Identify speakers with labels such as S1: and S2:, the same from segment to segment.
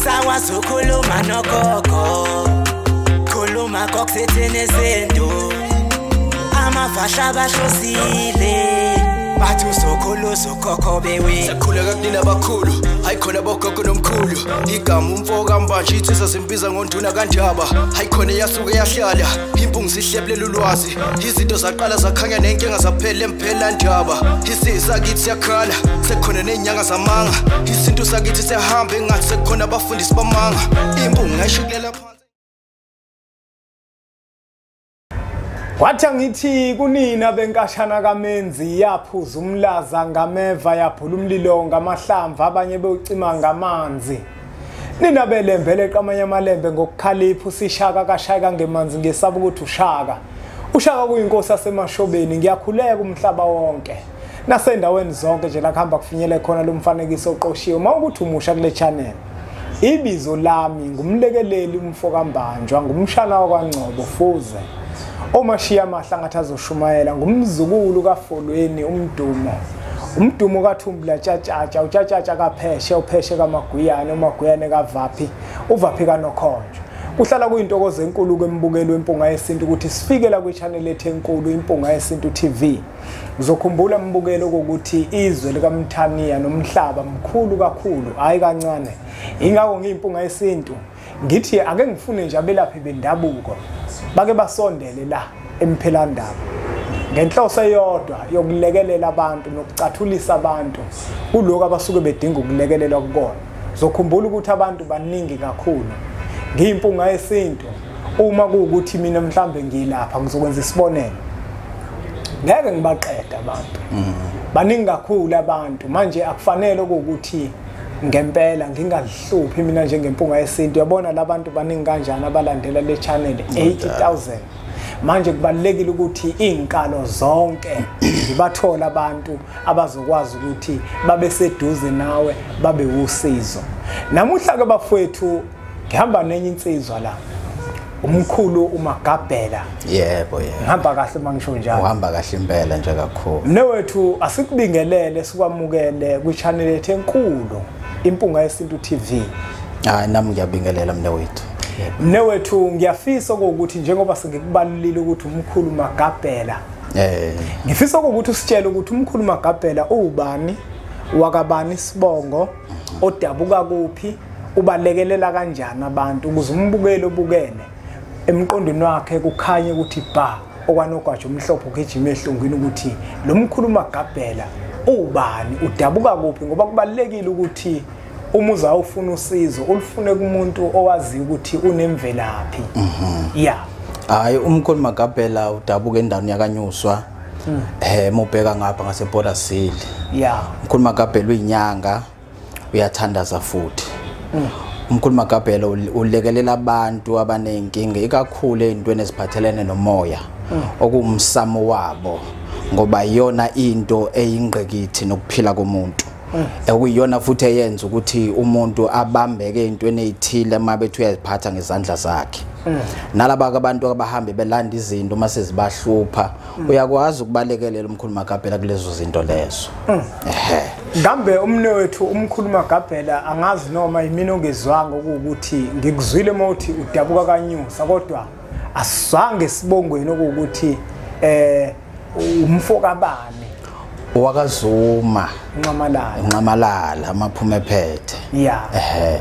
S1: Sakwazi ukukhuluma nogogo, khuluma kokusithini izinto. Amafasha bahlosile, bathi uzokhulu ukhokho bewe.
S2: Sakhuleka kunina abakhulu, hayi khona bogogo nomkhulu. Igama umfo kaMbanje insizwa simbiza ngonduna kaNdaba. Hayi khona yasuke yahlala, impungu sihlebulela ulwazi. Izinto zaqala zakhanya nenkinga zaphela emphela ndaba. Isizwe sakithi siyakhala, sekukhona nezinyanga zamanga. Isintu sakithi siyahamba engathi sekukhona abafundisi bamanga. Impungu ngayishukulela phansi.
S3: Kwathi angithi kunina benkashana kaMenzi yaphuza umlaza ngameva yaphula umlilo ngamahlamvu abanye bewucima ngamanzi. Nina belembele qamanye amalembe ngokukhalipha usishaka kashayeka ngemanzi ngesaba ukuthi ushaka. Ushaka kuyinkosi yasemashobeni ngiyakhuleka umhlaba wonke. Nasendaweni zonke nje la kuhamba kufinyele khona lo mfanekiso oqoshiwe mawukuthi umusha kule channel. Ibizo lami ngumlekeleli umfo kaMbanjwa ngumshana wakwaNgcobo Fuze. Omashiya amahla ngathi azoshumayela ngumzukulu kaFolweni umdumo. Umdumo kaThumbula Tshatshatsha, uTshatshatsha kaPheshe, uPheshe kaMaguyane, uMaguyane kaVaphi, uVaphi kaNokhonjwa. Kuhlala kuyintokozo enkulu kwembukelo weMpunga Yesintu ukuthi sifike la kwi-channel ethu enkulu iMpunga Yesintu TV. Uzokhumbula mbukelo ukuthi izwe likaMthaniya nomhlaba mkhulu kakhulu, hayi kancane. Ingakho ngiyiMpunga Yesintu ngithi ake ngifune nje abelaphi bendabuko bake basondele la emphelandaba ngenhloso eyodwa yokulekelela abantu nokucathulisa abantu kuloko abasuke bedinga ukulekelelwa kukona. Uzokhumbula ukuthi abantu baningi kakhulu. NgiyiMpunga Yesintu uma kuwukuthi mina mhlambe ngilapha ngizokwenza isibonelo, ngeke ngibaqede abantu. Baningi kakhulu abantu manje akufanele ukuthi ngempela ngingalihluphi mina njengempunga yesintu. Uyabona labantu baningi kanjani abalandela le channel 80,000. Manje kubalekile ukuthi izinkalo zonke ngibathola abantu abazokwazi ukuthi babe seduze nawe babe usizo. Namuhla ke bafowethu ngihamba nenye insizwa la, umkhulu uMagabhela.
S4: Yebo yebo.
S3: Ngihamba kahle mangisho njalo.
S4: Uhamba kahle impela nje kakhulu.
S3: Mnewethu asikubingelele sikwamukele kwi-channel yethu enkulu iMpunga Yesintu TV.
S4: Hayi nami ngiyabingelela mnewethu.
S3: Mnewethu ngiyafisa ukuthi njengoba sengikubalulile ukuthi umkhulu Magabhela, ngifisa ukuthi usitshele ukuthi umkhulu Magabhela uwubani, wakabani isibongo, odabuka kuphi, ubalekelela kanjani abantu ukuze umbukele obukele emqondweni wakhe kukhanye ukuthi ba okwanogwaja umhlophe ugijima ehlungwini ukuthi lo mkhulu Magabhela ubani, udabuka kuphi, ngoba kubalekile ukuthi uma uzawufuna usizo ulifune kumuntu owazi ukuthi unemvelaphi. Yeah.
S4: Hayi umkhulu Magabhela udabuka endaweni yakanyuswa. Mubheka ngapha ngase Border.
S3: Yeah.
S4: Umkhulu Magabhela uyinyanga, uyathandaza futhi. Umkhulu Magabhela ulekelela abantu abanenkinga ikakhulu ezintweni eziphathelene nomoya okuwumsamo wabo, ngoba iyona into eyingqikithi nokuphila komuntu. Okuyiyona futhi eyenza ukuthi umuntu abambeke ezintweni ezithile uma bethi uyaziphatha ngezandla zakhe. Nalaba abantu abahambe belanda izinto uma sezibahlupha, uyakwazi ukubalekelela umkhulu Magabhela kulezo zinto lezo. Ehhe.
S3: Ngambe umnewethu umkhulu Magabhela angazi noma yimina ongezwanga ukuthi ngikuzwile mawuthi udabuka kaNyusa, kodwa asizange sibongweni ukuthi umfo kabani.
S4: WakaZuma.
S3: Nxamalala.
S4: Nxamalala amaphume ephethe.
S3: Yeah.
S4: Ehhe.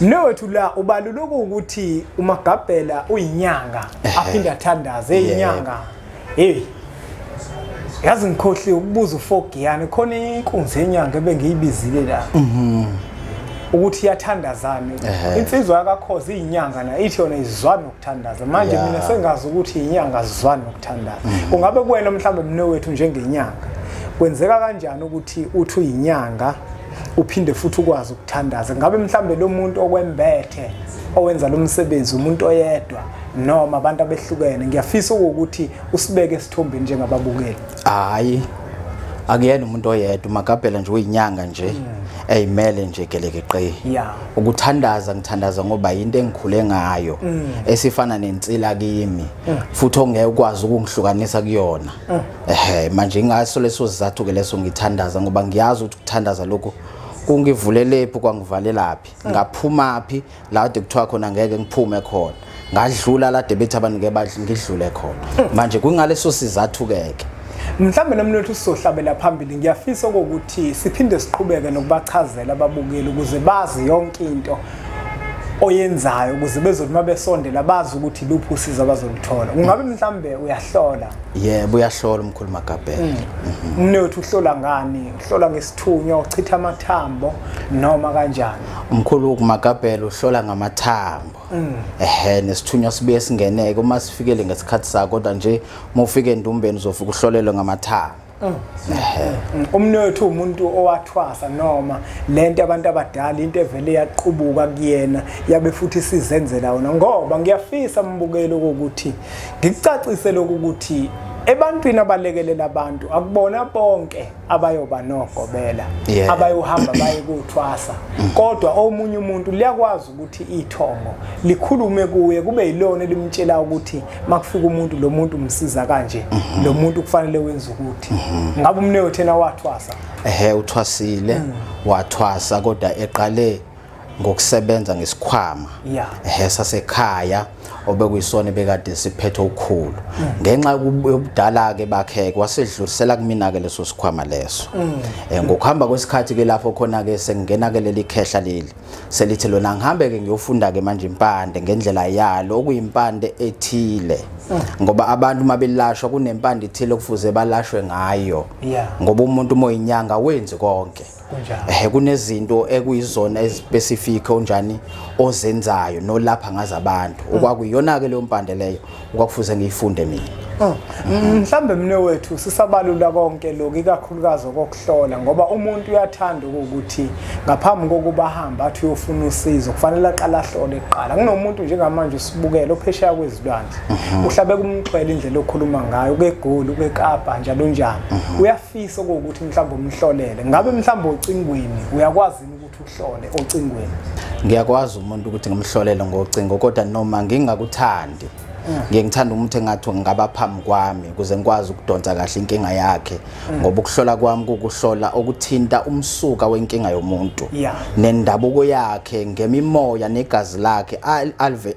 S3: Mnewethu la ubaluleka ukuthi uMagabhela uyinyanga aphinde athandaze eyinyanga. Hey. Yazi ngikhohliwe ukubuza uFogiyane khona inkunzi yenyanga ebengiyibizile la. Ukuthi iyathandazana. Insizwa yakakhoza iyinyanga na ithi yona izwana nokuthandaza. Manje mina sengazi ukuthi inyanga azizwani nokuthandaza. Kungabe kuwena mhlambe mnewethu njengenyanga kwenzeka kanjani ukuthi uthi uyinyanga uphinde futhi ukwazi ukuthandaza? Ngabe mhlambe lo muntu okwembethe owenza lo msebenzi umuntu oyedwa noma abantu abehlukene? Ngiyafisa ukuthi usibeke esithombeni njengababukeli.
S4: Hayi akuyena umuntu oyedwa, uMagabhela nje uyinyanga nje eyimele nje gelekeqe. Ukuthandaza ngithandaza ngoba into engikhule ngayo esifana nensila kimi futhi ongeke ukwazi ukungihlukanisa kuyona. Ehe, manje ingaso leso sizathu ke leso ngithandaza ngoba ngiyazi ukuthi ukuthandaza lokho Kungivulelephi kwangivalelaphi, ngaphuma phi la kade kuthiwa khona ngeke ngiphume khona, ngadlula la bethi abantu ngeke ngidlule khona. Manje kungaleso sizathu ke
S3: mhlambe nomnotho sizohlabela phambili. Ngiyafisa ukuthi siphinde siqhubeke nokubachazela ababukeli ukuze bazi yonke into oyenzayo, ukuze bezothi mabesondela bazi ukuthi luphi usizo abazoluthola. Ungabe mhlambe uyahlola?
S4: Yebo, uyahlola umkhulu Magabhela.
S3: Umnotho uhlola ngani? Uhlola ngesithunywa, uchitha amathambo noma kanjani?
S4: Umkhulu Magabhela uhlola ngamathambo. Ehhe, nesithunywa sibuye singeneke uma sifikele ngesikhathi sakho, kodwa nje uma ufika endumbeni uzofika uhlolelwe ngamathambo.
S3: Umnotho umuntu owathwasa noma lento abantu abadala into evele yaqubuka kuyena yabe futhi sizenzela wona? Ngoba ngiyafisa mbukelo ukuthi ngikucacise lokhu ukuthi ebantwini abalekelela abantu akubona bonke abayoba nogobela abayohamba baye kuthwasa, kodwa omunye umuntu liyakwazi ukuthi ithongo likhulume kuye kube yilona elimtshela ukuthi makufika umuntu lo muntu umsiza kanje, lo muntu kufanele wenze ukuthi. Ngabe umnewethu yena wathwasa?
S4: Ehhe, uthwasile, wathwasa kodwa eqale ngokusebenza ngesikhwama ehe sasekhaya obekuyisona bekade siphethe ukhulu. Ngenxa yobudala ke bakhe wasedlulisela kumina ke leso sikhwama leso. Ngokuhamba kwesikhathi ke lapho khona ke sengena ke leli khehla leli selithi lona ngihambe ke ngiyofunda ke manje impande ngendlela yalo, okuyimpande ethile, ngoba abantu mabelashwa kunempande ethile okufuze balashwe ngayo, ngoba umuntu moyinyanga wenzi konke. Kunezinto ekuyizona ezispecific onjani ozenzayo nolapha ngaza abantu, okwakuyiyona ke leyo mpande leyo okwakufuze ngiyifunde mina.
S3: Mhlambe mina wethu sisabalula konke lokhu ikakhulukazi okokuhlola, ngoba umuntu uyathanda ukuthi ngaphambi kokuba ahamba athi uyofuna usizo kufanele aqale ahlole kuqala. Kunomuntu njengamanje usibukela ophesheya kwezilwandle, uhlabe kumxwele indlela okhuluma ngayo kweGoli, kweKapa njalo njalo, uyafisa ukuthi mhlawumbe umhlolele. Ngabe mhlawumbe ocingweni uyakwazi ukuthi uhlole ocingweni?
S4: Ngiyakwazi umuntu ukuthi ngimhlolele ngocingo, kodwa noma ngingakuthandi ngiye ngithanda umuntu engathi ngaba phambi kwami ukuze ngikwazi ukudonsa kahle inkinga yakhe, ngoba ukuhlola kwami kukuhlola okuthinta umsuka wenkinga yomuntu nendabuko yakhe ngemimoya negazi lakhe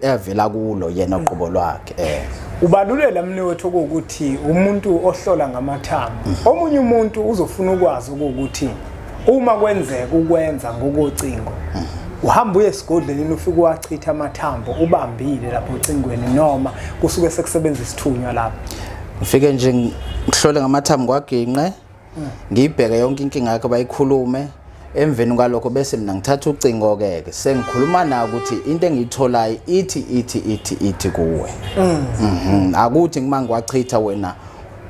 S4: avela kulo yena uqobo lwakhe.
S3: Ubalulela mnewethu ukuthi umuntu ohlola ngamathambo, omunye umuntu uzofuna ukwazi ukuthi uma kwenzeka ukwenza ngokocingo uhamba uye esigodleni ufike wachitha amathambo ubambile lapho ocingweni, noma kusuke sekusebenza isithunywa lapho?
S4: Ngifike nje ngihlole ngamathambo kwaginqe, ngiyibheke yonke inkinga yakhe bayikhulume, emveni kwalokho bese mina ngithatha ucingo ke sengikhuluma nawe ukuthi into engiyitholayo ithi ithi ithi ithi kuwe. Akuthi ngima ngiwachitha wena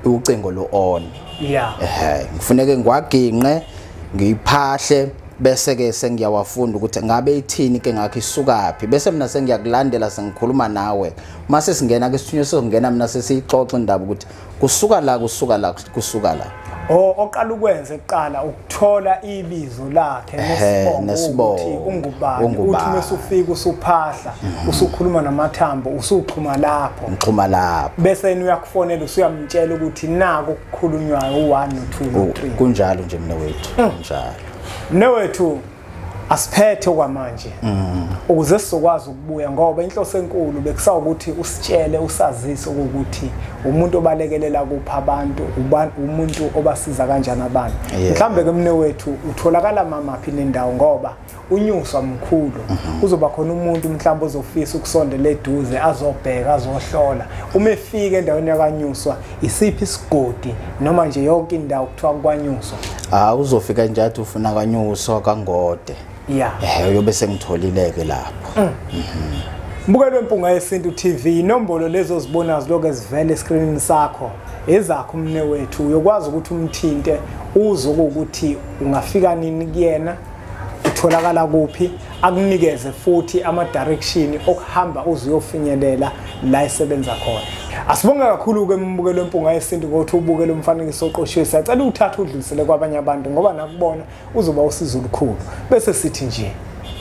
S4: ucingo lo on. Ngifuneke ngiwaginqe ngiyiphahle bese ke sengiyawafunda ukuthi ngabe ithini ke ngakho isukaphi, bese mina sengiyakulandela sengikhuluma nawe. Mase singena ke isithunywa sokungena mina sesiyixoxa indaba ukuthi kusuka la kusuka la kusuka la.
S3: Oqala ukwenza kuqala ukuthola ibizo lakhe nesibongo ukuthi ungubani, uthi mesufika usuphahla usukhuluma namathambo usuxhuma lapho,
S4: ngixhuma lapho,
S3: bese yena uyakufonela usuyamtshela ukuthi nako okukhulunywayo u1 no2 no3.
S4: Kunjalo nje mina wethu, kunjalo.
S3: Mnewethu asiphethe kwamanje ukuze sizokwazi ukubuya, ngoba inhloso enkulu bekusawukuthi usitshele usazise ukuthi umuntu obalekelela kupha abantu, umuntu obasiza kanjani abantu. Mhlambe ke mnewethu utholakala mamaphi nendawo, ngoba unyuswa mkhulu, kuzoba khona umuntu mhlawumbe ozofisa ukusondela eduze azobheka azohlola. Uma efika endaweni yakanyuswa isiphi isigodi noma nje yonke indawo kuthiwa kwanyuswa?
S4: Uzofika nje athi ufuna kwanyuswa kaNgode. Uyobe sengitholile ke lapho.
S3: Mbukelo Mpunga Yesintu TV, inombolo lezo zibonazo lokho ezivele escreenini sakho ezakho umnewethu, uyokwazi ukuthi umthinte uzwe ukuthi ungafika nini kuyena, utholakala kuphi, akunikeze futhi ama direction okuhamba uzoyofinyelela la esebenza khona. Asibonge kakhulu ke mbukelo Mpunga Yesintu ngokuthi ubukele umfanekiso oqoshiwe. Siyacela uthathe udlulisele kwabanye abantu ngoba nakubona uzoba usizo olukhulu. Bese sithi nje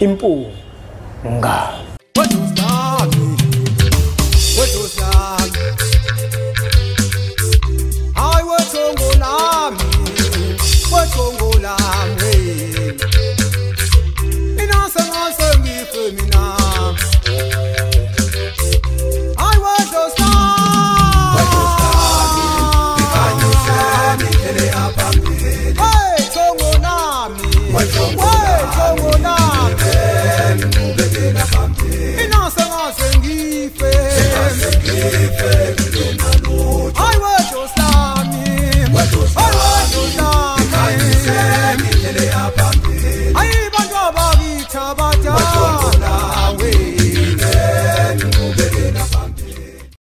S3: impunga.